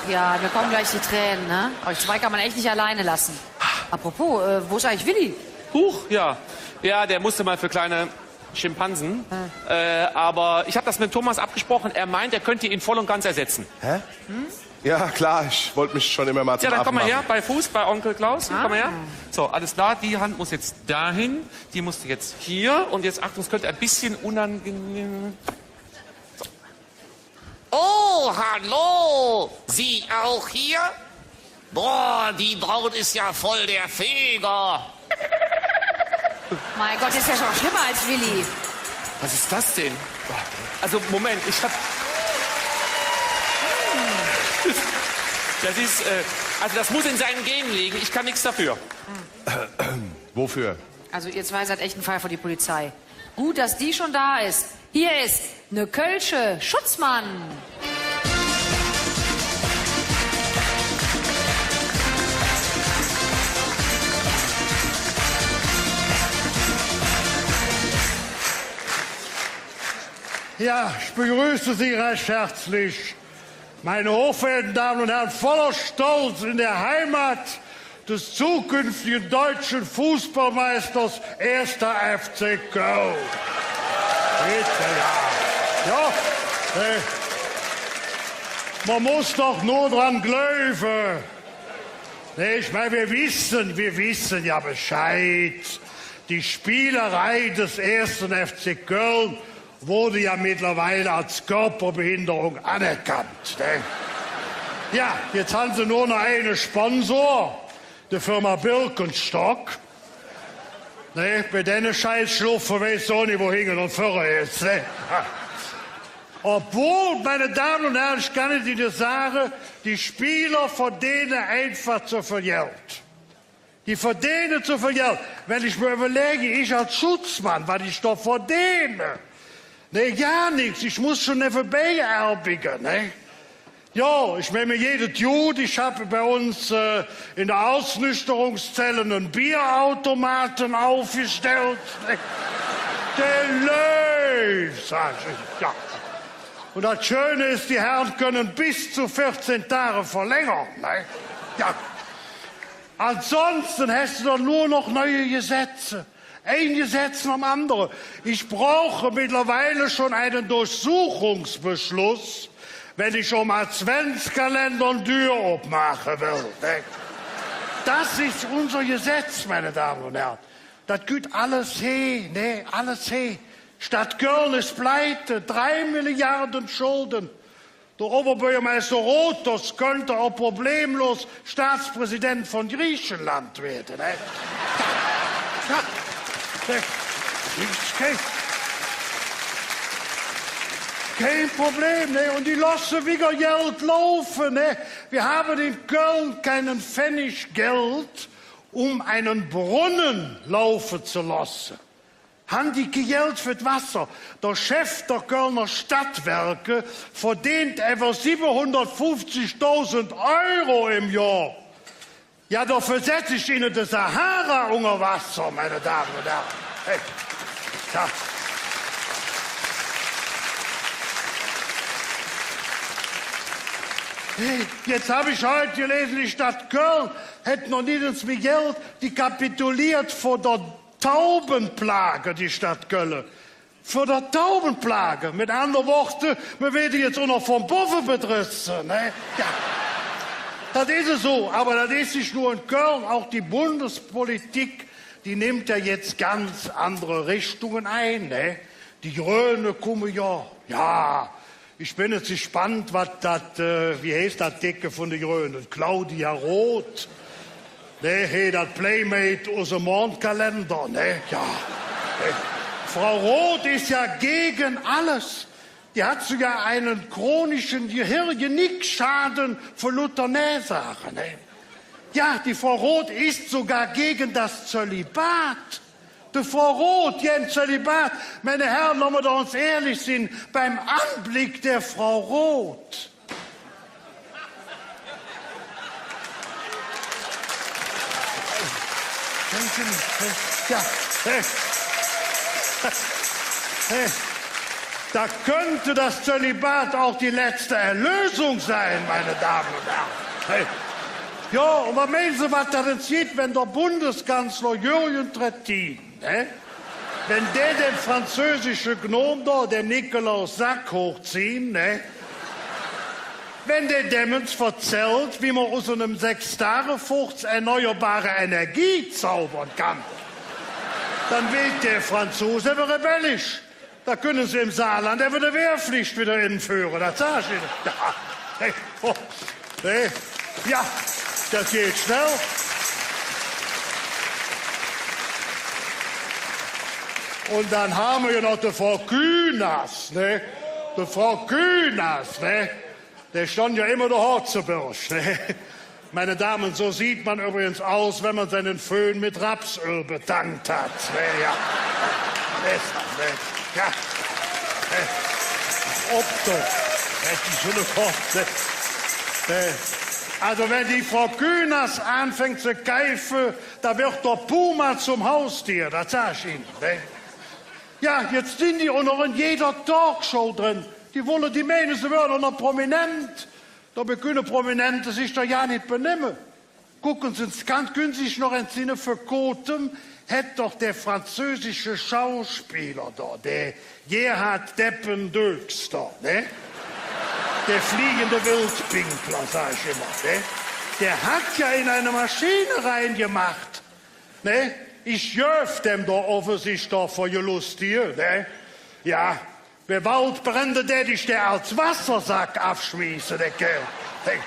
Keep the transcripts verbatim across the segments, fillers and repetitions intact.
Ja, mir kommen gleich die Tränen, ne? Euch zwei kann man echt nicht alleine lassen. Apropos, äh, wo ist eigentlich Willi? Huch, ja. Ja, der musste mal für kleine Schimpansen. Äh, aber ich hab das mit Thomas abgesprochen. Er meint, er könnte ihn voll und ganz ersetzen. Hä? Ja, klar, ich wollt mich schon immer mal zum Affen machen. Ja, dann komm mal her, bei Fuß, bei Onkel Klaus. Komm mal her. So, alles klar, die Hand muss jetzt dahin, die musste jetzt hier. Und jetzt, Achtung, es könnte ein bisschen unangenehm. Oh, hallo! Sie auch hier? Boah, die Braut ist ja voll der Feger. Mein Gott, ist ja schon schlimmer als Willi. Was ist das denn? Also, Moment, ich hab, das ist, äh, also das muss in seinen Genen liegen. Ich kann nichts dafür. Wofür? Also, ihr zwei seid echt ein Fall für die Polizei. Gut, dass die schon da ist. Hier ist ne kölsche Schutzmann. Ja, ich begrüße Sie recht herzlich, meine hochverehrten Damen und Herren, voller Stolz in der Heimat des zukünftigen deutschen Fußballmeisters erster F C Köln. Bitte, ja. Ja, äh, man muss doch nur dran glöwe. Ne, ich mein, wir wissen, wir wissen ja Bescheid. Die Spielerei des ersten F C Köln wurde ja mittlerweile als Körperbehinderung anerkannt, ne? Ja, jetz han se nur noch eine Sponsor, de Firma Birkenstock. Ne, bei denne Scheißschluffe weiß de och nit, wo hinge un vürre es, ne? Obwohl, meine Damen und Herren, ich kann et Ihnen sage, die Spieler verdene einfach zo vill Geld. Die verdene zo vill Geld. Wenn ich mer üvverläge, ich als Schutzmann, wat ich do verdene. Ne, gar nix. Ich muss schon nevvenbei arbeide, ne? Jo, ich mein, mir geiht et god. Ich han bei uns, äh, en der Ausnüchterungszelle ene Bierautomat opgestallt. Dä läuf, sag ich. Jo. Un dat Schöne es, die Herre künne bes zo veezehn Dag verlängere, ne? Jo. Ansonsten häs de doch nur noch neue Gesetze. Ein Gesetz nohm andere. Ich bruch mittlerweile schon ene Durchsuchungsbeschluss, wenn ich am Adventskalenner en Dür opmaache well, ne? Dat es unser Gesetz, meine Damen und Herren. Dat geiht alles he, ne? Alles he. Stadt Köln es pleite, drei Milliarde Schulde. Der Oberbürgermeister Roth, dä künnt och problemlos Staatspräsident vun Griechenland weede, ne? Jo. Jo. Nix, kein, kein Problem, ne? Un die looße wigger Geld laufe, ne? Mir han en Köln keine Pfennig Geld, öm ene Brunne laufe ze looße. Han die kei Geld för et Wasser? Der Chef der Kölner Stadtwerke verdeent üvver siebenhundertfünfzigtausend Euro em Johr. Jo, doför setz ich Ihnen de Sahara unger Wasser, meine Damen und Herren. Hey. Jo. Hey, jetzt hab ich heut gelesen, die Stadt Köln hätt noch nit ens mih Geld, die kapituliert vor der Taubenplage, die Stadt Kölle. Vor der Taubenplage. Mit andere Worte, mer weede jetz och noch vun bovve bedresse, ne? Jo. Dat es esu, ävver dat es nit nor en Köln, och die Bundespolitik, die nimmp jo jetz ganz andere Richtungen ein, ne? Die Gröne kumme jo, jo, Ich ben jetz gespannt, wat dat, äh, wie heiß dat Decke vun de Gröne? Claudia Roth. Ne, he, dat Playmate us dem Mondkalender, ne? Jo. Ne? Frau Roth es jo gäge alles. Die hät sugar ene chronische Gehirngenickschaden vür luuter Nä sage, ne? Jo, die Frau Roth es sugar gäge dat Zölibat. De Frau Roth, jo, em Zölibat. Meine Herren, loss mer doch ens ihrlich sin, beim Anblick der Frau Roth. Jo, hey. Hey. Da könnte das Zölibat auch die letzte Erlösung sein, meine Damen und Herren. Hey. Jo, un wat meine Se, wat dat ens gitt, wenn der Bundeskanzler Jürgen Trittin, ne? Wenn dä däm französische Gnom do, däm Nikolaus Sack hochzieht, ne? Wenn dä däm ens verzällt, wie mer us enem Sechstagefurz erneuerbare Energie zaubere kann, dann weed dä Franzus ävver rebellisch. Do künne se em Saarland ävver de Wehrpflicht widder enföhre, dat sag ich Inne. Jo, hey, oh, hey, jo, dat geiht schnell. Un dann han mer jo noch de Frau Künast, ne? De Frau Künast, ne? Der stonn jo immer de Hoor zo Birg, ne? Meine Damen, so sieht man übrigens aus, wenn man seinen Föhn mit Rapsöl betankt hat. Ne, ja. Ne, ne, ja. Ne. Op so. Hätt ich schon gekocht, ne? Ne. Also, wenn die Frau Künast anfängt zu keife, da wird der Puma zum Haustier. Dat sag ich Inne, ne? Jo, jetz sin die och noch en jeder Talkshow dren. Die wolle, die meine, se wöre och noch prominent. Dobei künne Prominente sich doch gar nit benemme. Gucke Se, kann, künne Se sich noch entsenne, vör kootem hät doch der französische Schauspieler do, der Gérard Depardieu do, ne? Der fliegende Wildpinkler, sag ich immer, ne? Der hat ja in eine Maschine reingemacht, ne? Ich jöv däm do offensichtlich do vör Gelust hee, ne? Jo, bei Waldbränd dät ich dä als Wassersack avschmieße, dä Kääl. Hey.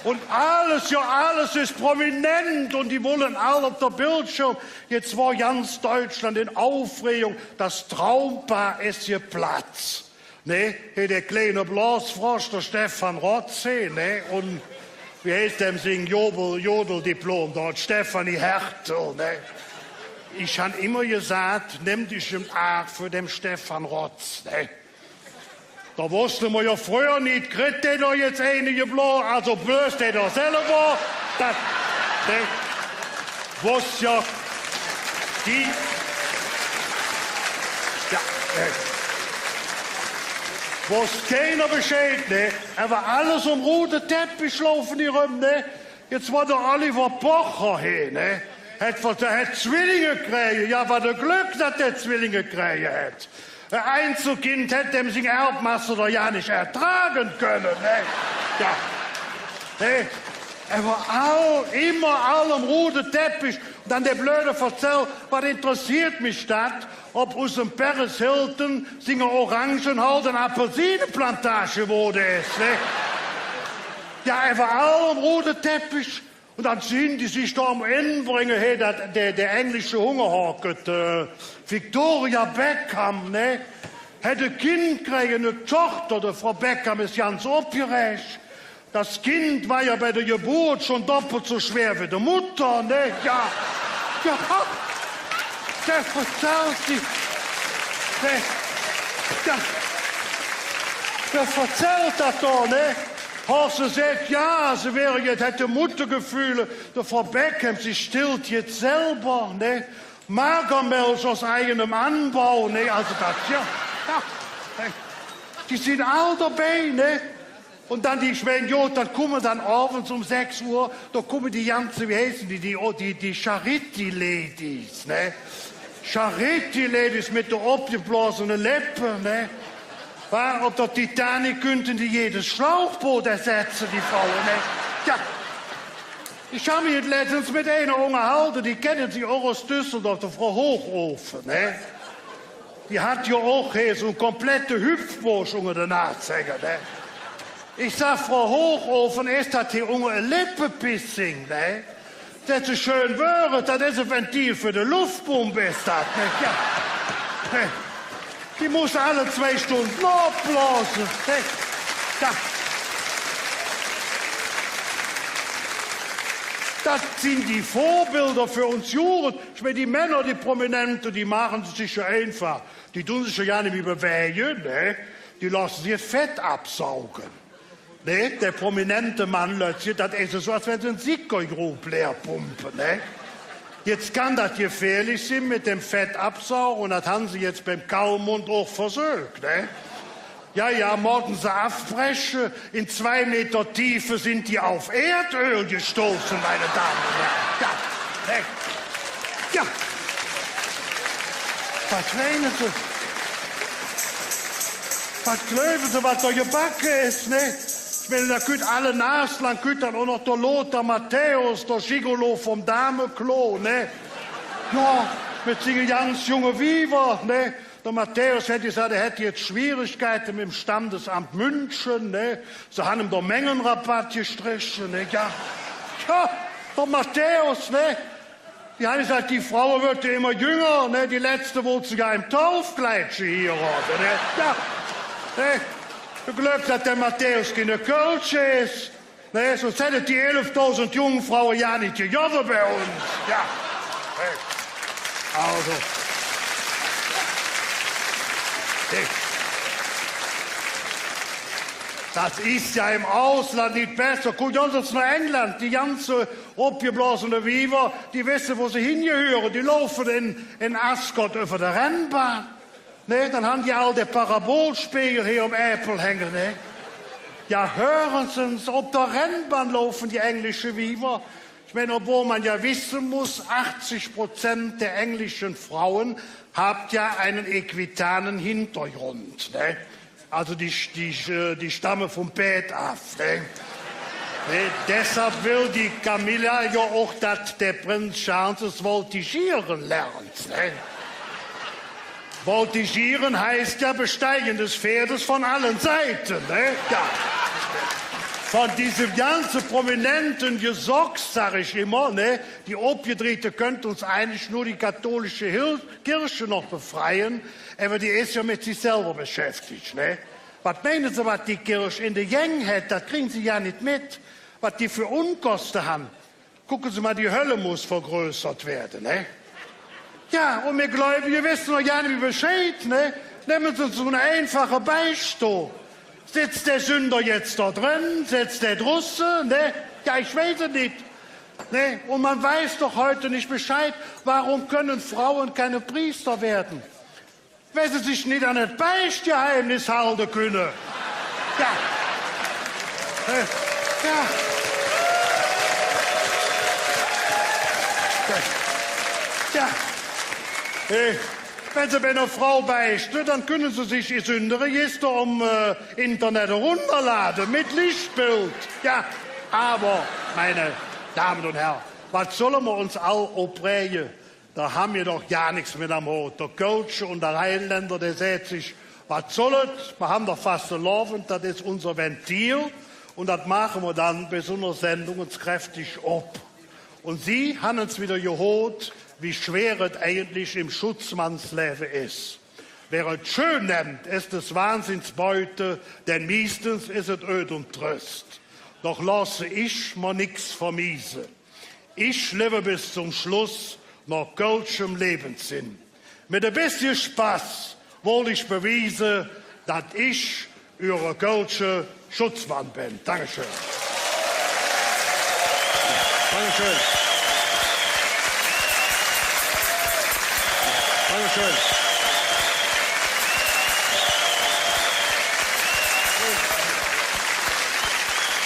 Un alles, jo, alles es prominent un die wolle all op der Bildschirm. Jetz wor ganz Deutschland en Aufregung, das Traumpaar ist geplatzt. Ne? Hee, dä kleine Blasfrosch, dä Stefan Rotz, hee, ne? Un wie heiß däm sing Jodel-, Jodeldiplom do? Stefanie Hertel, ne? Ich han immer gesaht, nemm dich en Aach vör däm Stefan Rotz, ne? Do woss mer jo fröher nit, kritt dä do jetz eine gebloß, also blös dä doch selver. Dat, ne? Woss jo die, jo, äh, woss keiner Bescheid, ne? Ävver alles om rude Teppich laufe die röm, ne? Jetz wor dä Oliver Pocher hee, ne? Hät, dä hät Zwillinge kräge. Jo, wat e Glöck, dat dä Zwillinge kräge hät. E Einzelkind hätt däm sing Erbmasse doch gar nit erdrage künne, ne? Jo. Ne? Ävver all, immer all om rude Teppich. Un dann dä blöde Verzäll, wat interesseet mich dat, ob usem Paris Hilton singe Orangenhaut en Appelsineplantage woode es, ne? Jo, ävver all om rude Teppich. Un dann sin die sich do am Enn bränge, hee, dat, dä, dä englische Hungerhake, äh, Victoria Beckham, ne? Hät e Kind kräge, en Doochter, de Frau Beckham es ganz opgeräg. Dat Kind wor jo bei der Geburt schon doppelt su schwer wie de Mutter, ne? Jo. Jo. Dä verzällt die, dä, dä, dä verzällt dat do, ne? Hät se gesaht, jo, se wör jetz, hätt Muttergeföhle. De Frau Beckham, se stillt jetz selver, ne? Magermilch us eigenem Anbau, ne? Also dat, jo. Jo. Die sin all dobei, ne? Un dann die, ich mein, jo, dann kumme dann ovends öm sechs Uhr, do kumme die ganze, wie heiße die, die, oh, die, die Charity-Ladies, ne? Charity-Ladies met de opgeblosene Leppe, ne? Wa, op der Titanic künnte die jedes Schlauchboot ersetze, die Fraue, ne? Jo. Ich han mich letztens met einer ungerhalde, die kenne Se och us Düsseldorf, de Frau Hochofen, ne? Die hät jo och hee su en komplette Hüpfburg unger der Nas hänge, ne? Ich sag: „Frau Hochofen, es dat hee unge e Leppepiercing, ne?“ Säht se: „Schön wör et, dat es e Ventil för de Luffpump, es dat, ne?“ Jo. Ne. Die muss alle zwei Stunde avblose, ne? Jo. Dat sin die Vorbilder för uns Jugend. Ich mein, die Männer, die Prominente, die maache et sich jo einfach. Die dun sich jo gar nit mih bewäge, ne? Die looße sich et Fett avsauge. Ne? Der prominente Mann, Lück, dat es esu, als wenn se en Sickergrub leer pumpe, ne? Jetz kann dat gefährlich sin met dem Fettabsauge, un dat han se jetz beim Calmund och versök, ne? Jo, jo, moote se avbreche, en zwei Meter Tiefe sin die auf Erdöl gestoßen, meine Damen und Herren. Jo, ne? Jo. Wat meine Se? Wat gläuve Se, wat do gebacke es, ne? Ich meine, do kütt alle Naslang, kütt dann och noch der Lothar Matthäus, der Gigolo vum Dameklo, ne? Jo, met singe ganz junge Wiever, ne? Der Matthäus hät gesaht, hä hätt jetz Schwierigkeite met dem Standesamt München, ne? Se han im der Mengenrabatt gestreche, ne? Jo. Jo, der Matthäus, ne? Die han gesaht, die Fraue weede jo immer jünger, ne? Die letzte wollt sugar em Taufkleidche hierode, ne? Jo. Ne? E Glöck, dat der Matthäus keine Kölsche es. Ne, söns hätt et die elfdausend Jungfraue jo nit gegovve bei uns. Jo. Ne. Also. Ne. Dat es jo em Ausland nit besser. Guck ens noh England, die ganze opgeblosene Wiever, die wesse, wo se hingehüre. Die laufe en, en Ascot üvver de Rennbahn. Ne, dann han die all der Parabolspegel hee om Äppel hänge, ne? Jo, hüre Se ens, op der Rennbahn laufe die englische Wiever. Ich meine, obwohl man ja wissen muss, achtzig Prozent der englischen Frauen haben ja einen equitanen Hintergrund, ne? Also die, die, äh, die stammen vom Pferd ab, ne? Ne, deshalb will die Camilla ja auch, dass der Prinz Charles das Voltigieren lernt, ne? Voltigieren heißt ja Besteigen des Pferdes von allen Seiten, ne? Ja. Von diesem ganzen prominenten Gesocks, sag ich immer, ne? Die Opgedrihte künnt uns eigentlich nur die katholische Hil-, Kirche noch befreien, ävver die es ja met sich selver beschäftigt, ne? Wat meine Se, wat die Kirch en de Gäng hät? Dat krige Se jo nit met, wat die för Unkoste han. Gucke Se mal, die Hölle muss vergrößert werden, ne? Ja, un mir Gläubige wesse noch gar nit Bescheid, ne? Nemme Se su en einfache Beispill. Sitz der Sünder jetz do dren? Sitz dä drusse, ne? Ja, ich weiß et nit. Ne? Un man weiß doch heute nicht Bescheid, warum können Frauen keine Priester werden? Weil se sich nit an et Beichtgeheimnis halde künne. Ja. Äh, ja. Ja. Äh, wann Se bei ener Frau beichte, dann künne Se sich Ehr Sünderegister om, äh, Internet erunderlade, met Lichtbild. Ja, ävver, meine Damen und Herren, wat solle mer uns all opräge? Do han mer doch gar nix met am Hot. Der Kölsche un der Rheinländer, dä säht sich: Wat soll et? Mer han doch Fastelovend, dat es unser Ventil. Un dat maache mer dann bei su ener Sendung uns kräftig op. Un Sie han ens widder gehoot, wie schwer et eigentlich em Schutzmannsläve es. Wer et schön nennt, es des Wahnsinns Beute, denn miestens es et öd un tröss. Doch looße ich mer nix vermiese. Ich levve bes zom Schluss noh kölschem Lebenssinn. Met e bessche Spass wollt ich bewiese, dat ich Ühre kölsche Schutzmann ben. Dankeschön. Dankeschön. Dankeschön.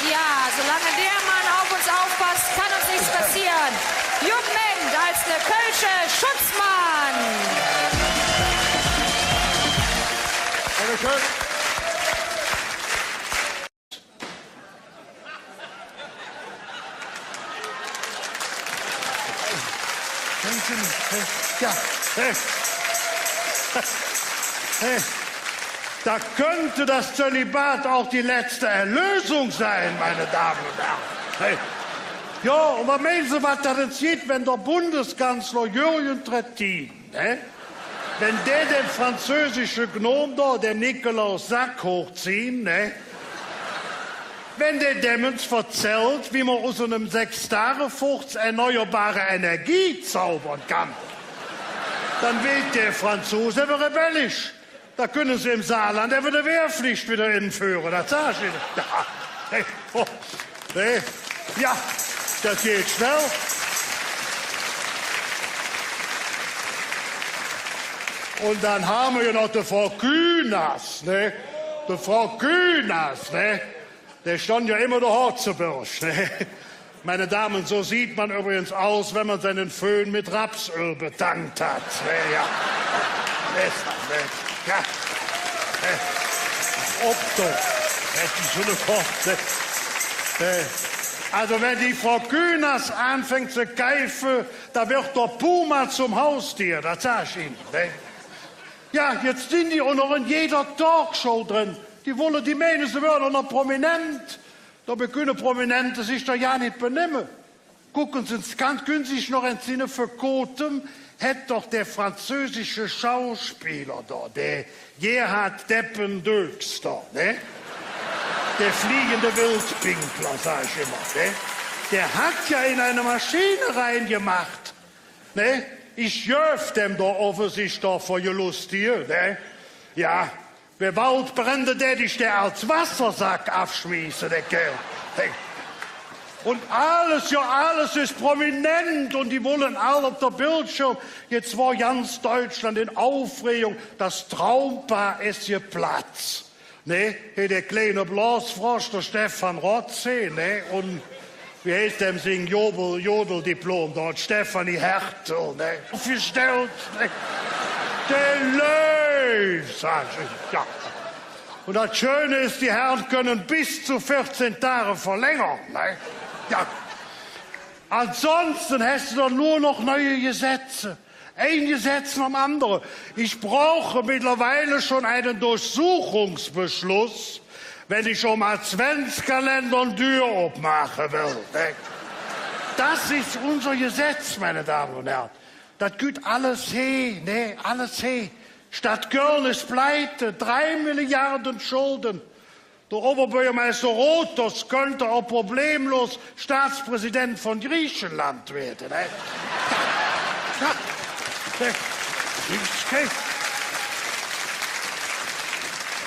Ja, solange der Mann auf uns aufpasst, kann uns nichts passieren. Jupp Menth als der kölsche Schutzmann. Dankeschön. Ja. Da könnte das Zölibat auch die letzte Erlösung sein, meine Damen und Herren. Jo, un wat meine Se, wat dat ens gitt, wenn der Bundeskanzler Jürgen Trittin, ne? Wenn dä dem französische Gnom do, dem Nikolaus Sack hochzieht, ne? Wenn dä däm ens verzällt, wie mer us enem Sechstagefurz erneuerbare Energie zaubere kann, dann weed dä Franzuse ävver rebellisch. Do künne se em Saarland ävver de Wehrpflicht widder enföhre. Dat sag ich Üch. Jo. Hey. Oh. Hey. Jo. Dat geiht schnell. Un dann han mer jo noch de Frau Künast, ne? De Frau Künast, ne? Dä stonn jo immer de Hoor ze Birg, ne? Meine Damen, so sieht man übrigens aus, wenn man seinen Föhn mit Rapsöl betankt hat. Ne, ja. Besser, ne? Ja. Ne? Op doch. Hätt ich schon gekocht, ne? Ne? Also, wenn die Frau Künast anfängt ze keife, da wird der Puma zum Haustier, dat sag ich Ihnen, ne? Ja, jetz sin die och noch en jeder Talkshow dren. Die wolle, die meine, se wöre noch prominent. Dobei künne Prominente sich doch jo nit benemme. Gucke Se, kann, künne Se sich noch entsenne, vör kootem hät doch der französische Schauspieler do, der Gérard Deppen-Döxter, ne? Der fliegende Wildpinkler, sag ich immer, ne? Der hat ja in eine Maschine reingemacht, ne? Ich jöv däm do offensichtlich vör Gelüste, ne? Ja, bei Waldbränd dät ich dä als Wassersack avschmieße, dä Kääl. Hey. Un alles, jo, alles es prominent un die wolle all op der Bildschirm. Jetz wor ganz Deutschland in Aufregung, das Traumpaar ist geplatzt. Ne? Hey, der kleine Blasfrosch, der Stefan Rotze, ne? Un wie heiß däm sing Jodel-, Jodeldiplom dort? Stefanie Hertel, ne? Aufgestellt, ne? Der Löw, sag ich, ja. Un dat Schöne es, die Herren können bis zu vierzehn Tage verlängern, ne? Ja. Ansonsten häs de doch nur noch neue Gesetze. Ein Gesetz nohm andere. Ich brauche mittlerweile schon einen Durchsuchungsbeschluss, wenn ich am Adventskalender en Dür opmaache well, ne? Das ist unser Gesetz, meine Damen und Herren. Dat geiht alles he, ne, alles he. Stadt Köln ist pleite, drei Milliarden Schulden. Der Oberbürgermeister Rotos könnte auch problemlos Staatspräsident von Griechenland werden, ne? Ja. Ja. Ne? Ist kein,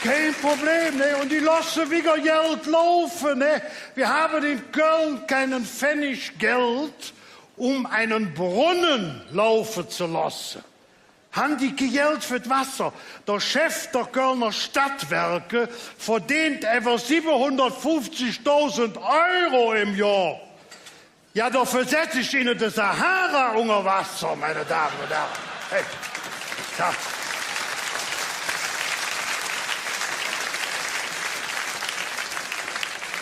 kein Problem, ne? Und die losse wieder Geld laufen, ne? Wir haben in Köln keinen Pfennig Geld, um einen Brunnen laufen zu lassen. Han die kei Geld för et Wasser. Der Chef der Kölner Stadtwerke verdient ävver siebenhundertfünfzigtausend Euro im Jahr. Ja, dafür setze ich Ihnen die Sahara unter Wasser, meine Damen und Herren. Hey. Ja.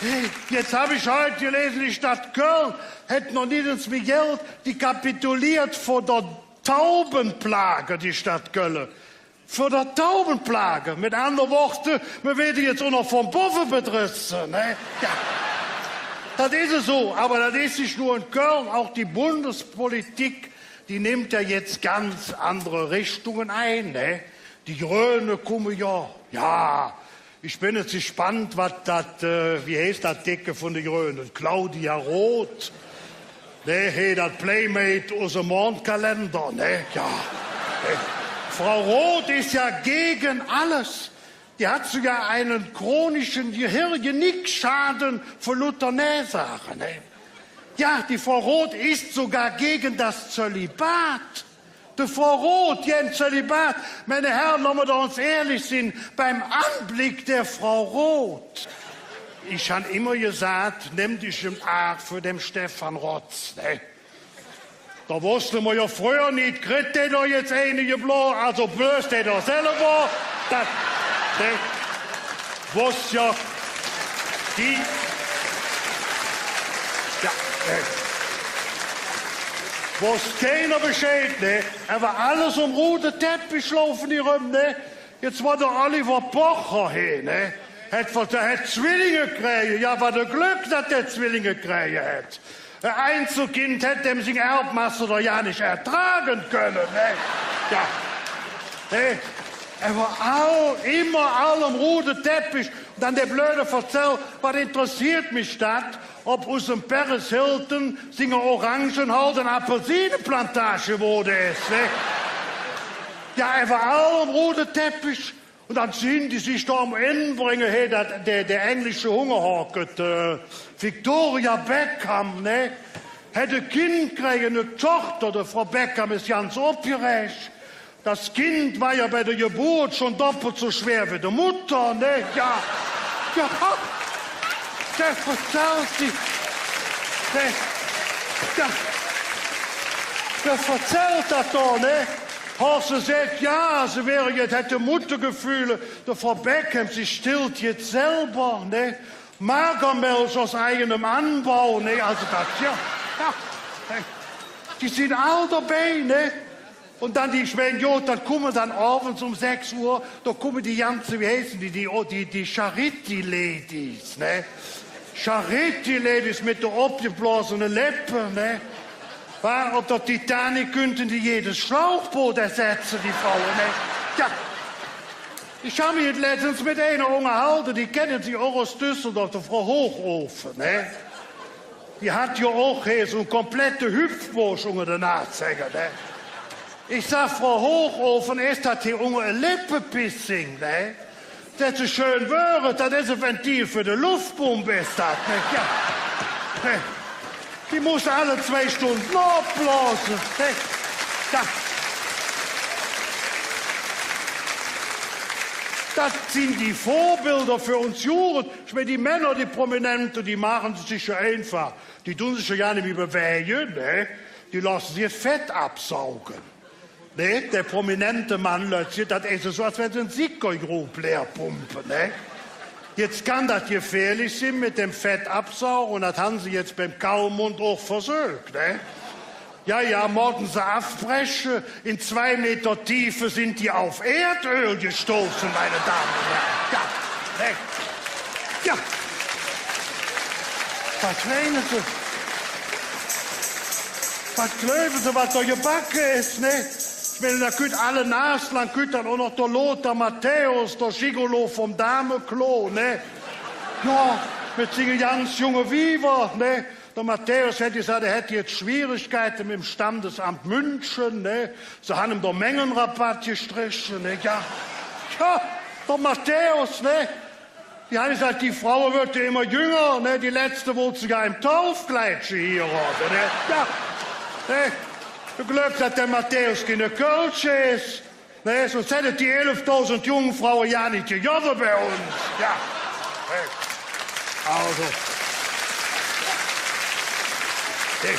Hey, jetzt hab ich heute gelesen, die Stadt Köln hätt noch nit ens mih Geld, die kapituliert vor der Taubenplage, die Stadt Kölle. Vör der Taubenplage. Mit andere Worte, mer weede jetz och noch vun bovve bedresse, ne? Ja. Dat es esu, ävver dat es nit nor en Köln, och die Bundespolitik, die nimmp jo jetz ganz andere Richtungen ein, ne? Die Gröne kumme jo, ja, Ich ben jetz gespannt, wat dat, äh, wie heiß dat Decke vun de Gröne? Claudia Roth? Ne, he, dat Playmate us dem Mondkalender, ne? Ja. Ne? Frau Roth ist ja gegen alles. Die hat sogar einen chronischen Gehirngenickschaden vor luuter Nä sage, ne? Ja, die Frau Roth ist sogar gegen das Zölibat. De Frau Roth, gäge Zölibat. Meine Herren, loss mer doch ens ihrlich sin, beim Anblick der Frau Roth, ich han immer gesaht, nemm dich en Aach vör dem Stefan Rotz, ne? Do woss mer jo fröher nit, kritt dä do jetz einige Blo-, also blös dä do selver, dat, ne? Woss jo, die, ja, äh, woss keiner Bescheid, ne? Ävver alles om rude Teppich laufe die röm, ne? Jetz wor der Oliver Pocher he, ne? Hät, hät Zwillinge kräge. Ja, wat e Glöck, dat dä Zwillinge kräge hät. E Einzelkind hätt däm sing Erbmasse doch jo nit erdrage künne, ne? Ja. Ne? Ävver all, immer all om rude Teppich. Un dann dä blöde Verzäll, wat interesseet mich dat, ov us dem Paris Hilton singer Orangenhaut en Appelsineplantage woode es, ne? Ja, ävver all om rude Teppich. Un dann sin die sich do am Enn bränge, he, dat, dä, dä englische Hungerhocke, äh, Victoria Beckham, ne? Hät e Kind kräge, en Doochter, de Frau Beckham es ganz opgeräg. Das Kind war ja bei der Geburt schon doppelt so schwer wie die Mutter, ne? Ja. Ja. Der verzällt die. Der, der, der verzällt dat doch, ne? Horst säht, ja, se wör jetz, hätt Muttergeföhle. De Frau Beckham, se stillt jetz selver, ne? Magermilch aus eigenem Anbau, ne? Also dat, ja. Ja. Die sin all dobei, ne? Un dann die, ich mein, jo, dann kumme dann ovends öm sechs Uhr, do kumme die ganze, wie heiße die, die, oh, die, die Charity-Ladies, ne? Charity-Ladies met de opgeblosene Leppe, ne? Wa, op der Titanic künnte die jedes Schlauchboot ersetze, die Fraue, ne? Jo. Ich han mich letztens met einer ungerhalde, die kenne Se och us Düsseldorf, de Frau Hochofen, ne? Die hät jo och he su en komplette Hüpfburg unger der Nas hänge, ne? Ich sag, Frau Hochofen, es dat he unge e Lippepiercing, ne? Dat es schön wör, dat es e Ventil för de Luffpump, es dat, ne? Jo. Ne? Die muss alle zwei Stunde avblose, ne? Jo. Dat sin die Vörbilder för uns Jugend. Ich mein, die Männer, die Prominente, die maache et sich jo einfach. Die dun sich jo gar nit mih bewäge, ne? Die looße sich Fett avsauge. Ne? Der prominente Mann, Lück, dat es esu, als wenn se en Sickergrub leer pumpe, ne? Jetz kann dat gefährlich sin met dem Fett avsauge, un dat han se jetz beim Calmund och versök, ne? Ja, ja, moote se avbreche. In zwei Meter Tiefe sind die auf Erdöl gestoßen, meine Damen und Herren. Ja, ne? Ja. Wat meine Se? Wat gläuve Se, wat do gebacke es, ne? Ich mein, do kütt alle Naslang, kütt dann och noch der Lothar Matthäus, der Gigolo vum Dameklo, ne? Jo, met singe ganz junge Wiever, ne? Der Matthäus hät gesaht, hä hätt jetz Schwierigkeite met dem Standesamp München, ne? Se han im der Mengenrabatt gestreche, ne? Jo. Jo, der Matthäus, ne? Die han gesaht, die Fraue weede jo immer jünger, ne? Die letzte wollt sugar em Taufkleidche hierode, ne? Jo. Ne? Do gläuvs, dat der Matthäus keine Kölsche es. Ne, söns hätt et die elfdausend Jungfraue jo nit gegovve bei uns. Jo. Ne. Also. Ne.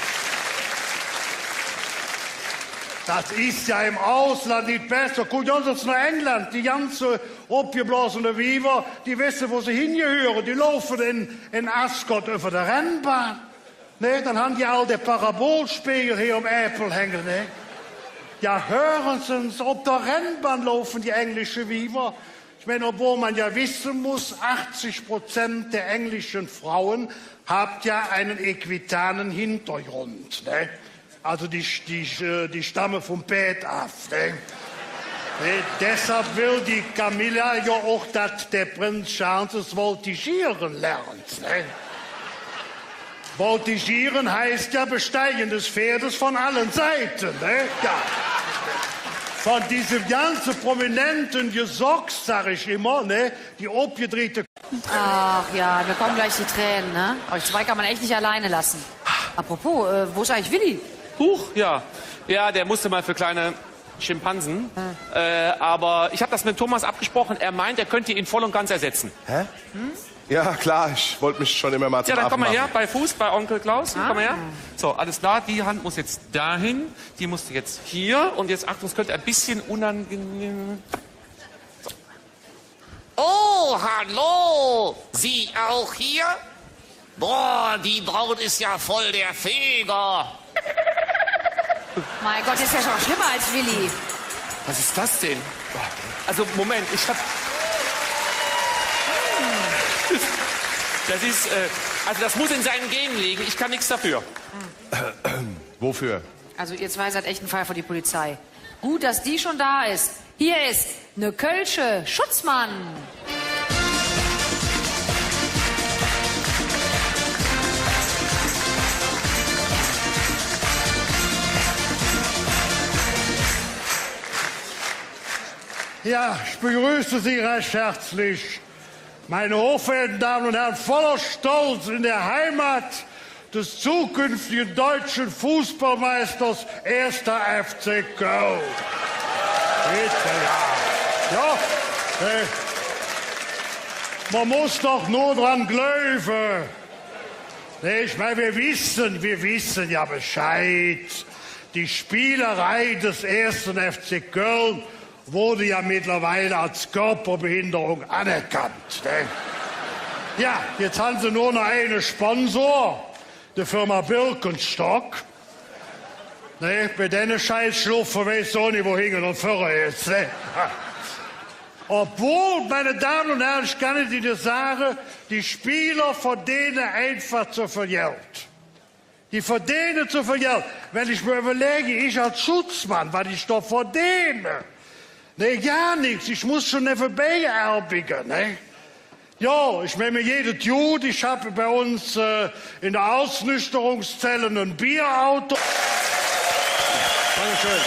Dat es jo em Ausland nit besser. Guck ens noh England, die ganze opgeblosene Wiever, die wesse, wo se hingehüre. Die laufe en, en Ascot üvver de Rennbahn. Ne, dann han die all der Parabolspegel he om Äpel hänge, ne? Jo, hüre Se ens, op der Rennbahn laufe die englische Wiever. Ich mein, obwohl man jo wesse muss, achzig Prozent der englischen Frauen haben ja einen equitanen Hintergrund, ne? Also die, die, äh, die stamme vum Pääd av, ne? Ne, deshalb will die Camilla jo och, dat der Prinz Charles es Voltigieren lernt, ne? Voltigieren heißt ja Besteigen des Pferdes von allen Seiten, ne? Ja. Von diesem ganzen prominenten Gesocks, sag ich immer, ne? Die opgedrihte Ach ja, mir kommen gleich die Tränen, ne? Euch zwei kann man echt nicht alleine lassen. Apropos, äh, wo ist eigentlich Willi? Huch, ja. Ja, der musste mal für kleine Schimpansen. Äh, aber ich hab das mit Thomas abgesprochen. Er meint, er könnte ihn voll und ganz ersetzen. Hä? Ja, klar, ich wollte mich schon immer mal zum Affen machen. Ja, dann komm mal her, bei Fuß, bei Onkel Klaus. Komm mal her. So, alles klar, die Hand muss jetzt dahin, die musste jetzt hier. Und jetzt, Achtung, es könnte ein bisschen unangenehm. Oh, hallo! Sie auch hier? Boah, die Braut ist ja voll der Feger. Mein Gott, ist ja schon schlimmer als Willi. Was ist das denn? Also, Moment, ich hab. Das ist, äh, also das muss in seinen Genen liegen. Ich kann nichts dafür. Wofür? Also, ihr zwei seid echt ein Fall für die Polizei. Gut, dass die schon da ist. Hier ist ne kölsche Schutzmann. Ja, ich begrüße Sie recht herzlich, meine hochverehrten Damen und Herren, voller Stolz in der Heimat des zukünftigen deutschen Fußballmeisters erster F C Köln. Bitte, ja. Ja, äh, mer muss doch nor dran gläuve. Nä, ich mein, mer wesse, mer wesse jo Bescheid. Die Spielerei des ersten F C Köln wurde ja mittlerweile als Körperbehinderung anerkannt, ne? Ja, jetz han se nor noch eine Sponsor, de Firma Birkenstock. Ne, bei denne Scheißschluffe weiß de och nit, wo hinge un vörre es, ne? Obwohl, meine Damen und Herren, ich kann et Ihne sage, die Spieler verdeene einfach zo vill Geld. Die verdeene zo vill Geld. Wann ich mer üvverläge, ich als Schutzmann, wat ich do verdeene. Ne, gar nix. Ich muss schon nevvenbei arbeide, ne? Jo, ich mein, mir geiht et god. Ich han bei uns, äh, en der Ausnüchterungszelle e Bierauto. Dankeschön.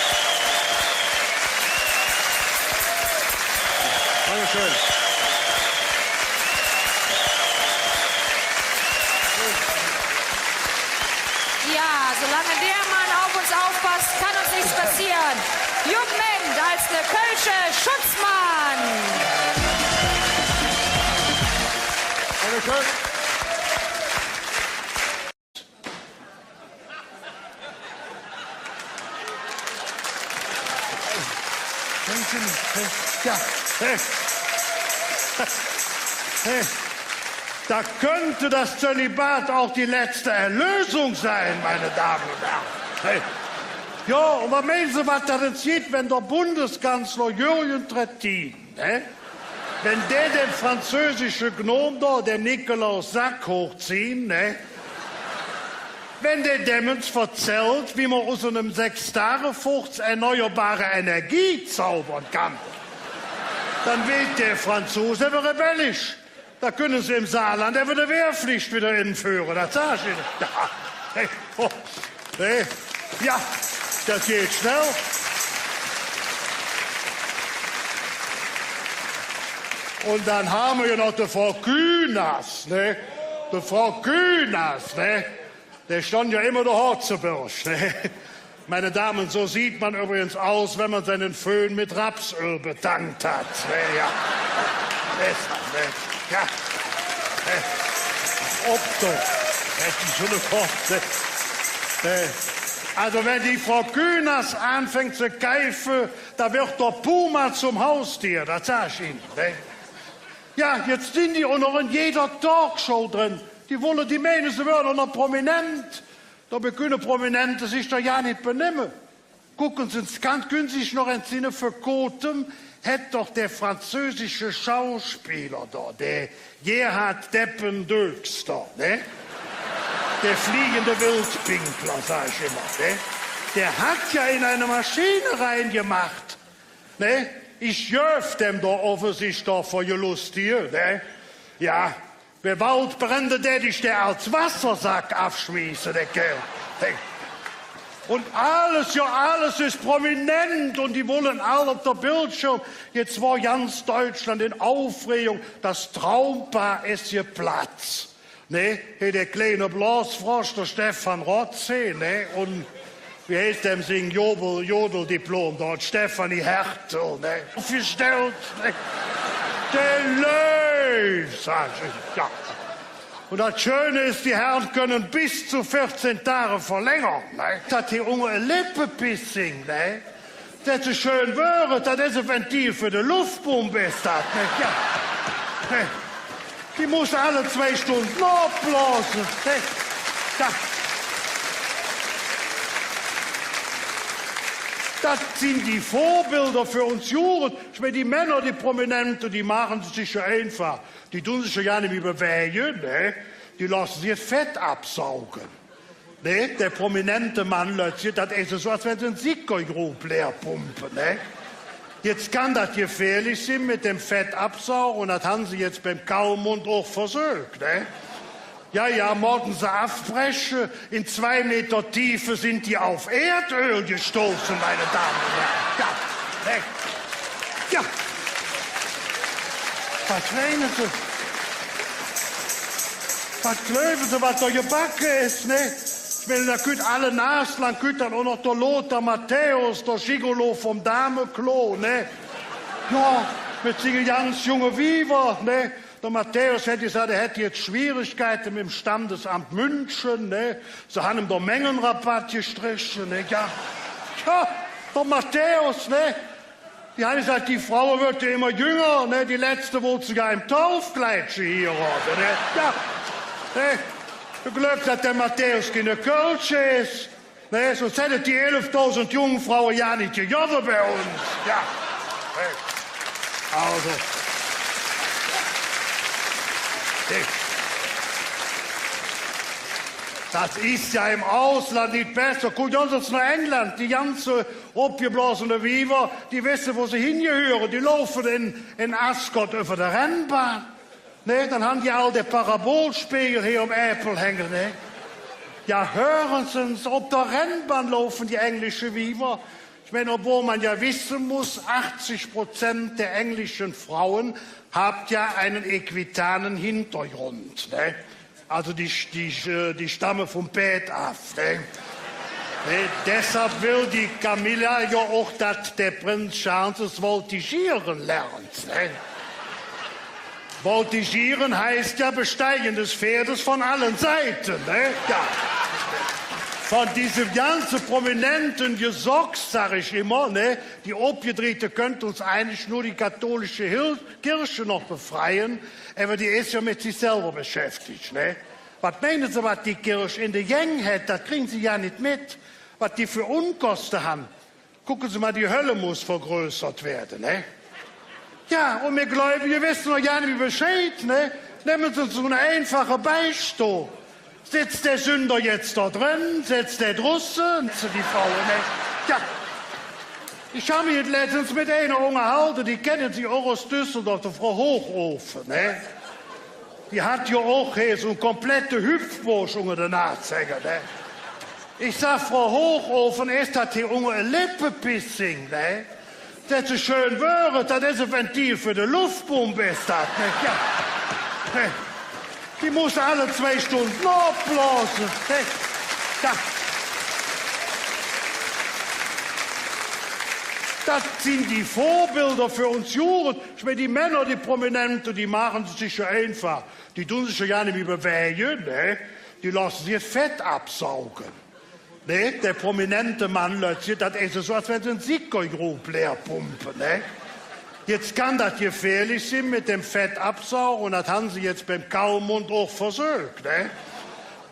Dankeschön. Ja, solange der Mann auf uns aufpasst, kann uns nichts passieren. Jupp Menth als der kölsche Schutzmann. Dankeschön. Ja. Da könnte das Zölibat auch die letzte Erlösung sein, meine Damen und Herren. Hey. Jo, un wat meine Se, wat dat ens gitt, wann der Bundeskanzler Jürgen Trittin, ne? Wann dä däm französische Gnom do, däm Nikolaus Sack, hochzieht, ne? Wann dä däm ens verzällt, wie mer us enem Sechstagefurz erneuerbare Energie zaubere kann, dann weed dä Franzus ävver rebellisch. Do künne se em Saarland ävver de Wehrpflicht widder enföhre, dat sag ich Inne. Jo, hey, oh, hey, jo, dat geiht schnell. Un dann han mer jo noch de Frau Künast, ne? De Frau Künast, ne? Dä stonn jo immer de Hoor ze Birg, ne? Meine Damen, so sieht man übrigens aus, wenn man seinen Föhn mit Rapsöl betankt hat. Ne, jo. Deshalb, ne? Jo. Ne? Op doch. Hätt ich schon e Kopp, ne? Ne? Also, wenn die Frau Künast anfängt ze keife, da wird der Puma zum Haustier. Dat sag ich Inne, ne? Jo, jetz sin die och noch en jeder Talkshow dren. Die wolle, die meine, se wöre och noch prominent. Dobei künne Prominente sich doch gar nit benemme. Kucke Se ens, kann, künne Se sich noch entsenne, vör kootem hät doch dä französische Schauspieler do, dä Gérard Deppen-Döx do, ne? Dä fliegende Wildpinkler, sag ich immer, ne? Dä hät jo en en Maschin erengemaacht, ne? Ich gläuv, däm do offensichtlich do vör Gelust hee, ne? Jo, bei Waldbränd dät ich dä als Wassersack avschmieße, dä Kääl. Hey. Un alles, jo, alles es prominent un die wolle all op der Bildschirm. Jetz wor ganz Deutschland en Aufregung, das Traumpaar ist geplatzt. Ne? Hey, dä kleine Blasfrosch, der Stefan Rotze, ne? Un wie heiß däm sing Jodel-, Jodeldiplom do? Stefanie Hertel, ne? Opgestellt, ne? Dä läuf, sag ich, jo. Un dat Schöne es, die Herren künne bes zo veezehn Dag verlängere, ne? Dat hee unge e Leppepiercing, ne? Dat es schön wör, dat es e Ventil för de Luffpump, es dat, ne? Jo. Ne? Die muss alle zwei Stunde avblose, ne? Jo. Dat sin die Vorbilder för uns Jugend. Ich mein, die Männer, die Prominente, die maache et sich jo einfach. Die dun sich jo gar nit mih bewäge, ne? Die looße sich et Fett avsauge. Ne, dä prominente Mann, Lück, dat es esu, als wenn se en Sickergrub leer pumpe, ne? Jetz kann dat gefährlich sin met däm Fett avsauge, un dat han se jetz beim Calmund och versök, ne? Jo, jo, moote se avbreche, en zwei Meter Tiefe sin die op Erdöl gestoße, meine Damen und Herren. Jo, ne? Jo. Wat meine Se? Wat gläuve Se, wat do gebacke es, ne? Wenn, do kütt alle Naslang, kütt dann och noch der Lothar Matthäus, der Gigolo vum Dameklo, ne? Jo, met singe ganz junge Wiever, ne? Der Matthäus hät gesaht, hä hätt jetz Schwierigkeite met dem Standesamp München, ne? Se han im der Mengenrabatt gestreche, ne? Jo. Jo, der Matthäus, ne? Die han gesaht, die Fraue weede jo immer jünger, ne? Die letzte wollt sugar em Taufkleidche hierode, ne? Jo. Ne? E Glöck, dat der Matthäus keine Kölsche es. Ne, söns hätt et die elfdausend Jungfraue jo nit gegovve bei uns. Jo. Ne. Also. Ne. Dat es jo em Ausland nit besser. Guck, uns es noh England, die ganze opgeblosene Wiever, die wesse, wo se hingehüre. Die laufe en, en Ascot üvver de Rennbahn. Ne, dann han die all der Parabolspegel hee om Äpel hänge, ne? Jo, hüre Se ens, op der Rennbahn laufe die englische Wiever. Ich mein, obwohl man jo wesse muss, achzig Prozent der englischen Frauen haben ja einen equitanen Hintergrund, ne? Also die, die, äh, die stamme vum Pääd av, ne? Ne, deshalb will die Camilla jo och, dat der Prinz Charles es Voltigieren lernt, ne? Voltigieren heißt ja Besteigen des Pferdes von allen Seiten, ne? Ja. Von diesem ganzen prominenten Gesocks, sag ich immer, ne? Die Opgedrihte künnt uns eigentlich nur die katholische Hil-, Kirche noch befreie, ävver die es jo met sich selver beschäftig, ne? Wat meine Se, wat die Kirch en de Gäng hät? Dat kriege Se jo nit met, wat die för Unkoste han. Gucke Se mal, die Hölle muss vergrößert werden, ne? Jo, un mir Gläubige wesse noch gar nit Bescheid, ne? Nemme Se su ene einfache Beispill. Sitz der Sünder jetz do dren? Sitz dä drusse? Su die Fraue, ne? Jo. Ich han mich letztens met einer ungerhalde, die kenne Se och us Düsseldorf, de Frau Hochofen, ne? Die hät jo och hee su en komplette Hüpfburg unger der Nas hänge, ne? Ich sag, Frau Hochofen, es dat hee unge e Lippepiercing, ne? Säht se, schön wör et, dat es e Ventil för de Luffpump, es dat, ne? Jo. Ne? Die muss alle zwei Stunde avblose, ne? Jo. Dat sin die Vorbilder för uns Jugend. Ich mein, die Männer, die Prominente, die maache et sich jo einfach. Die dun sich jo gar nit mih bewäge, ne? Die looße sich et Fett avsauge. Ne? Der prominente Mann, Lück, dat es esu, als wenn se en Sickergrub leer pumpe, ne? Jetz kann dat gefährlich sin met dem Fett avsauge, un dat han se jetz beim Calmund och versök, ne?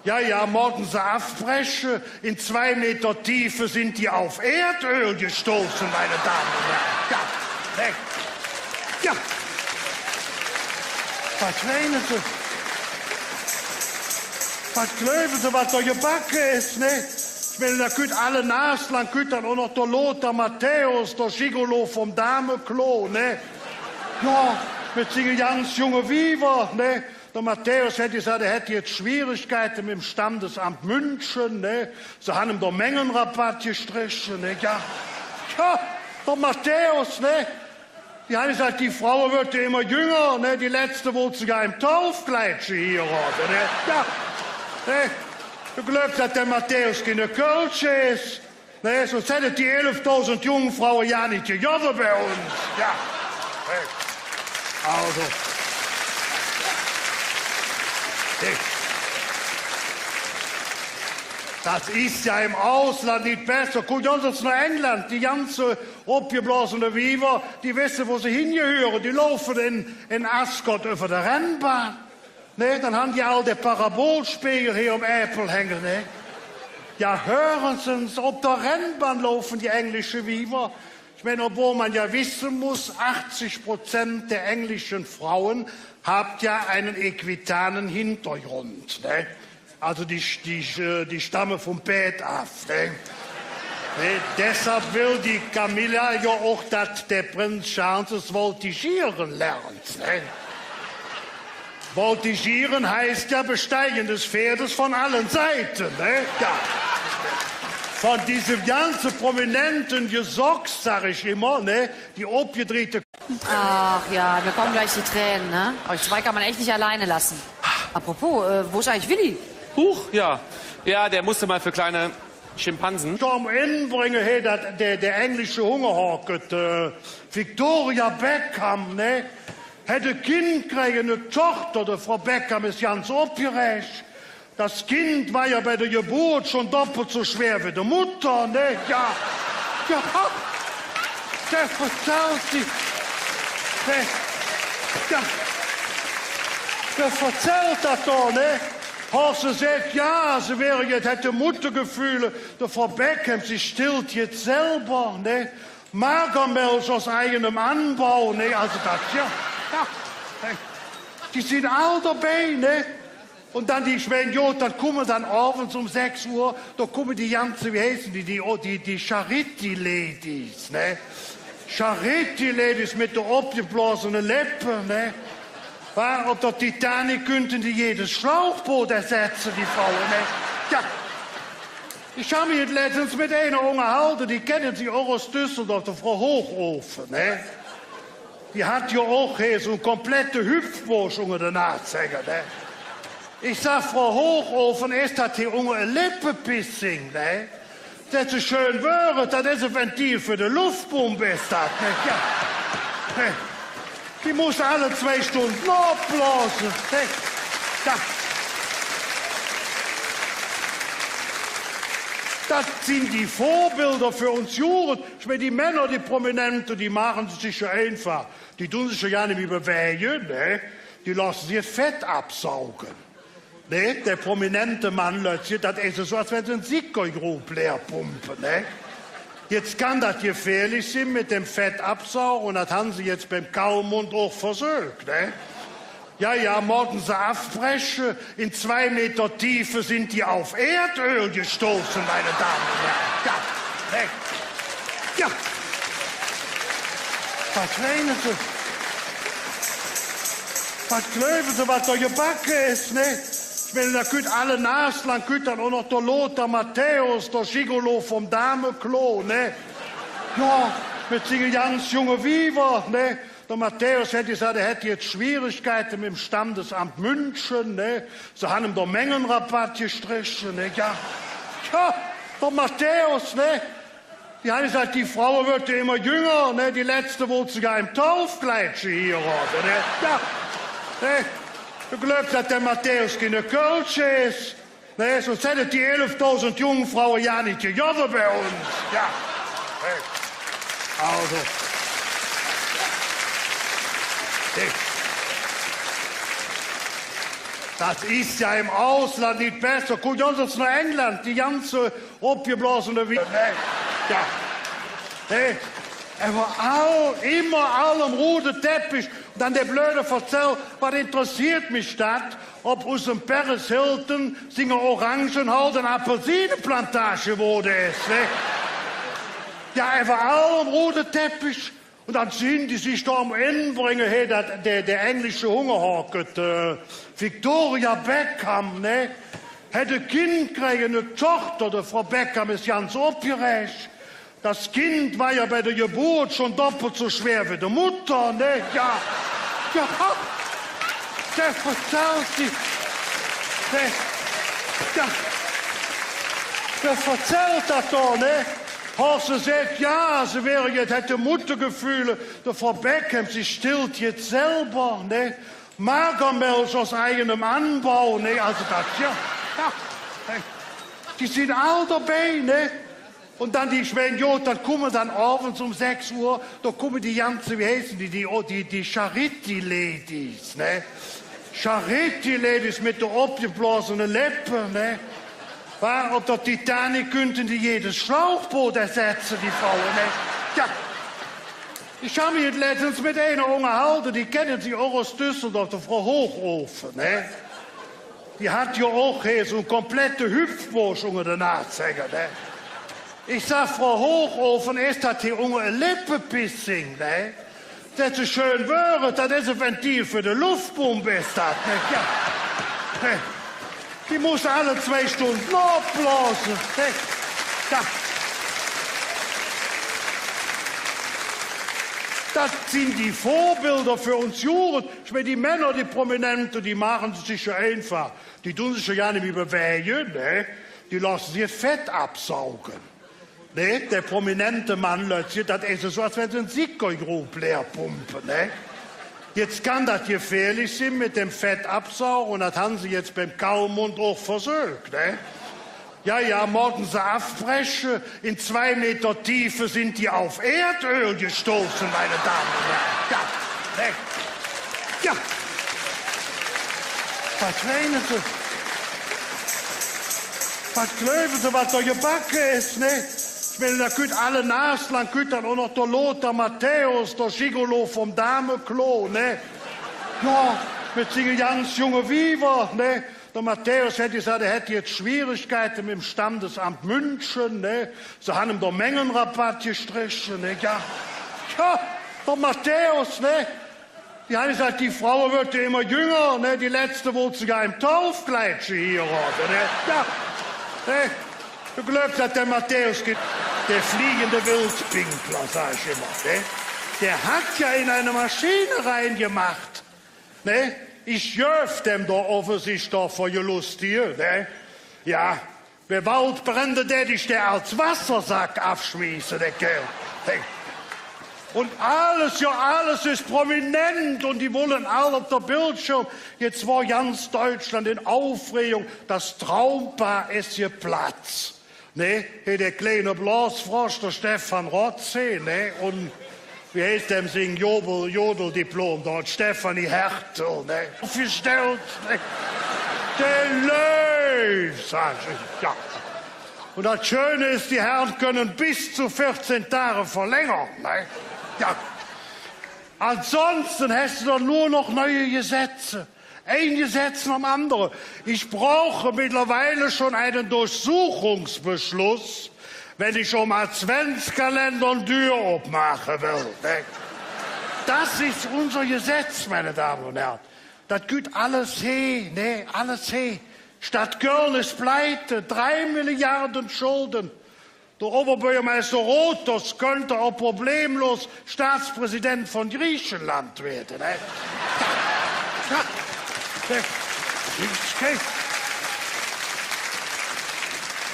Jo, jo, moote se avbreche. In zwei Meter Tiefe sind die auf Erdöl gestoßen, meine Damen und Herren. Jo, ne? Jo. Wat meine Se? Wat gläuve Se, wat do gebacke es, ne? Ich mein, do kütt alle Naslang, kütt dann och noch der Lothar Matthäus, der Gigolo vum Dameklo, ne? Jo, met singe ganz junge Wiever, ne? Der Matthäus hät gesaht, hä hätt jetz Schwierigkeite met dem Standesamp München, ne? Se han im der Mengenrabatt gestreche, ne? Jo. Jo, der Matthäus, ne? Die han gesaht, die Fraue weede jo immer jünger, ne? Die letzte wollt sugar em Taufkleidche hierode, ne? Jo. Ne? E Glöck, dat der Matthäus keine Kölsche es. Ne, söns hätt et die elfdausend Jungfraue jo nit gegovve bei uns. Jo. Ne. Also. Ne. Dat es jo em Ausland nit besser. Guck, uns es noh England, die ganze opgeblosene Wiever, die wesse, wo se hingehüre. Die laufe en, en Ascot üvver de Rennbahn. Ne, dann han die all der Parabolspegel hee om Äpel hänge, ne? Jo, hüre Se ens, op der Rennbahn laufe die englische Wiever. Ich mein, obwohl man jo wesse muss, achzig Prozent der englischen Frauen haben ja einen equitanen Hintergrund, ne? Also die, die, äh, die stamme vum Pääd av, ne? Ne, deshalb will die Camilla jo och, dat der Prinz Charles es Voltigieren lernt, ne? Voltigieren heißt ja Besteigen des Pferdes von allen Seiten, ne? Jo. Von diesem ganzen prominenten Gesocks, sag ich immer, ne? Die opgedrihte Ach ja, mir kommen gleich die Tränen, ne? Euch zwei kann man echt nicht alleine lassen. Apropos, äh, wo ist eigentlich Willi? Huch, ja. Ja, der musste mal für kleine Schimpansen. Dä Enbrenge, he, dat, der, der englische Hungerhake, äh, Victoria Beckham, ne? Hät e Kind kräge, en Doochter, de Frau Beckham es ganz opgeräg. Dat Kind wor jo bei der Geburt schon doppelt su schwer wie de Mutter, ne? Ja. Ja. Dä verzällt die. Ne? Ja. Dä verzällt dat doch, ne? Hät se gesaht, ja, se wör jetz, hätt Muttergeföhle. De Frau Beckham, se stillt jetz selver, ne? Magermilch aus eigenem Anbau, ne? Also dat, ja. Ja. Die sin all dobei, ne? Un dann die, ich mein, jo, dann kumme dann ovends öm sechs Uhr, do kumme die ganze, wie heiße die, die, oh, die, die Charity-Ladies, ne? Charity-Ladies met de opgeblosene Leppe, ne? Wa, op der Titanic künnte die jedes Schlauchboot ersetze, die Fraue, ne? Ja. Ich han mich letztens met einer ungerhalde, die kenne Se och us Düsseldorf, de Frau Hochofen, ne? Die hät jo och he su en komplette Hüpfburg unger der Nas hänge, ne? Ich sag, Frau Hochofen, es dat he unge e Leppepiercing, ne? Dat se schön wöre, dat es e Ventil för de Luffpump, es dat, ne? Ja. Ne? Die muss alle zwei Stunde avblose, ne? Ja. Dat sin die Vorbilder för uns Jugend. Ich mein, die Männer, die Prominente, die maache et sich jo einfach. Die dun sich jo gar nit mih bewäge, ne? Die looße sich et Fett avsauge. Ne? Der prominente Mann, Lück, dat es esu, als wenn se en Sickergrub leer pumpe, ne? Jetz kann dat gefährlich sin met dem Fett avsauge, un dat han se jetz beim Calmund och versök, ne? Ja, ja, moote se avbreche. In zwei Meter Tiefe sind die auf Erdöl gestoßen, meine Damen und Herren. Ja, ne? Ja. Wat meine Se? Wat gläuve Se, wat do gebacke es, ne? Ich mein, do kütt alle Nas lang, kütt dann och noch der Lothar Matthäus, der Gigolo vum Dameklo, ne? Jo, met singe ganz junge Wiever, ne? Der Matthäus hät gesaht, hä hätt jetz Schwierigkeite met dem Standesamt München, ne? Se han im der Mengenrabatt gestreche, ne? Jo. Jo, der Matthäus, ne? Die han gesaht, die Fraue weede jo immer jünger, ne? Die letzte wollt sugar em Taufkleidche hierode, ne? Jo. Ne? Do gläuvs, dat der Matthäus keine Kölsche es. Ne, söns hätt et die elfdausend Jungfraue jo nit gegovve bei uns. Jo. Hey. Also. Hey. Dat es jo em Ausland nit besser. Guck, uns es noh England, die ganze opgeblosene Wie-, ne? Jo. Ne? Ävver all, immer all om rude Teppich. Un dann der blöde Verzäll, wat interesseet mich dat, ob us dem Paris Hilton singer Orangenhaut en Appelsineplantage woode es, ne? Jo, ävver all om rude Teppich. Un dann sin die sich do am Enbrenge, he, dat, der, der englische Hungerhake, äh, Victoria Beckham, ne? Hät e Kind kräge, en Doochter, de Frau Beckham es ganz opgeräg. Dat Kind wor jo bei der Geburt schon doppelt su schwer wie de Mutter, ne? Jo. Jo. Dä verzällt die. Ne? Jo. Dä verzällt dat doch, ne? Hät se gesaht, jo, se wör jetz, hätt Muttergeföhle. De Frau Beckham, se stillt jetz selver, ne? Magermilch aus eigenem Anbau, ne? Also dat, jo. Jo. Die sin all dobei, ne? Un dann die, ich mein, jo, dann kumme dann ovends öm sechs Uhr, do kumme die ganze, wie heiße die, die, oh, die, die Charity-Ladies, ne? Charity-Ladies met de opgeblosene Leppe, ne? Wa, op der Titanic künnte die jedes Schlauchboot ersetze, die Fraue, ne? Jo. Ich han mich letztens met einer ungerhalde, die kenne Se och us Düsseldorf, de Frau Hochofen, ne? Die hät jo och he su en komplette Hüpfburg unger der Nas hänge, ne? Ich sag, Frau Hochofen, es dat he unge e Leppepiercing, ne? Dat se schön wöre, dat es e Ventil för de Luffpump, es dat, ne? Jo. Ne? Die muss alle zwei Stunde avblose, ne? Jo. Dat sin die Vorbilder för uns Jugend. Ich mein, die Männer, die Prominente, die maache et sich jo einfach. Die dun sich jo gar nit mih bewäge, ne? Die looße sich et Fett absauge. Ne? Der prominente Mann, Lück, dat es esu, als wenn se en Sickergrub leer pumpe, ne? Jetz kann dat gefährlich sin met dem Fett absauge, un dat han se jetz beim Calmund och versök, ne? Ja, ja, moote se avbreche. In zwei Meter Tiefe sind die auf Erdöl gestoßen, meine Damen und Herren. Ja, ne? Ja. Wat meine Se? Wat gläuve Se, wat do gebacke es, ne? Ich mein, do kütt alle Naslang, kütt dann och noch der Lothar Matthäus, der Gigolo vum Dameklo, ne? Ja, met singe ganz junge Wiever, ne? Der Matthäus hät gesaht, hä hätt jetz Schwierigkeite met dem Standesamt München, ne? Se han im der Mengenrabatt gestreche, ne? Ja. Ja, der Matthäus, ne? Die han gesaht, die Fraue weede jo immer jünger, ne? Die letzte wollt sugar em Taufkleidche hierode, ne? Ja. Ne? Glöck, dat der Matthäus ge-, der fliegende Wildpinkler, sag ich immer, ne? Der hat ja in eine Maschine reingemacht. Ne? Ich göv däm do offensichtlich för Gelüste, ne? Ja, bei Waldbränd dät ich dä als Wassersack avschmieße, dä Kääl. Hey. Un alles, jo, alles es prominent un die wolle all op der Bildschirm. Jetz wor ganz Deutschland in Aufregung, das Traumpaar ist geplatzt. Ne? He, der kleine Blasfrosch, der Stefan Rotze, ne? Un wie heiß däm sing Jodel-, Jodeldiplom do? Stefanie Hertel, ne? Aufgestellt, ne? Der Löw, sag ich, ja. Un dat Schöne es, die Herren können bis zu vierzehn Tage verlängern, ne? Ja. Ansonsten häs de doch nur noch neue Gesetze. Ein Gesetz nohm andere. Ich brauche mittlerweile schon einen Durchsuchungsbeschluss, wenn ich am Adventskalender en Dür opmaache well, ne? Das ist unser Gesetz, meine Damen und Herren. Dat kütt alles he, ne? Alles he. Stadt Köln ist pleite, drei Milliarden Schulden. Der Oberbürgermeister Rothers könnte auch problemlos Staatspräsident von Griechenland werden, ne? Ja. Ja. Kein,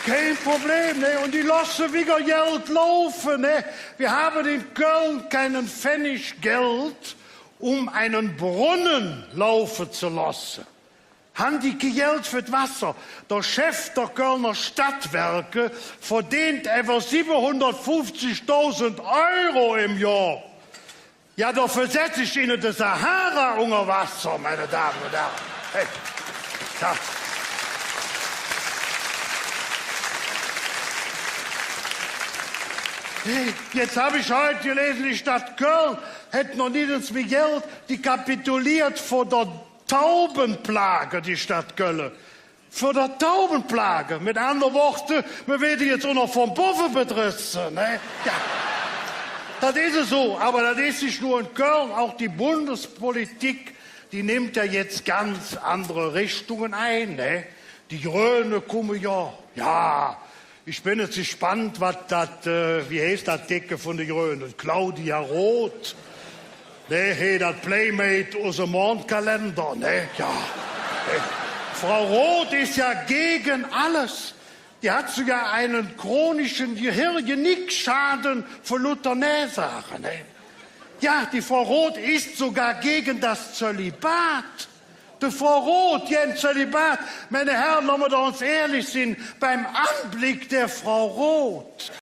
kein Problem, ne? Un die looße wigger Geld laufe, ne? Wir haben in Köln keinen Pfennig Geld, um einen Brunnen laufen zu lassen. Han die kei Geld för et Wasser? Der Chef der Kölner Stadtwerke verdeent üvver siebenhundertfünfzigtausend Euro im Johr. Ja, doför setz ich Ihnen de Sahara unger Wasser, meine Damen und Herren. Hey. Ja. Hey, jetzt hab ich heute gelesen, die Stadt Köln hätt noch nit ens mih Geld, die kapituliert vor der Taubenplage, die Stadt Kölle. Vör der Taubenplage. Met andere Wööd, mer weede jetz och noch vun bovve bedresse, ne? Ja. Dat es esu, ävver dat es nit nor en Köln, och die Bundespolitik, die nimmp jo jetz ganz andere Richtunge ein, ne? Die Gröne kumme jo, ja, ich ben jetz gespannt, wat dat, äh, wie heiß dat Decke vun de Gröne? Claudia Roth. Ne, he, dat Playmate us dem Mondkalender, ne? Ja. Ne? Frau Roth ist ja gegen alles. Die hat sogar einen chronischen Gehirngenickschaden vor luuter Nä sage, ne? Ja, die Frau Roth ist sogar gegen das Zölibat. De Frau Roth, gäge Zölibat. Meine Herren, loss mer doch ens ihrlich sin, beim Anblick der Frau Roth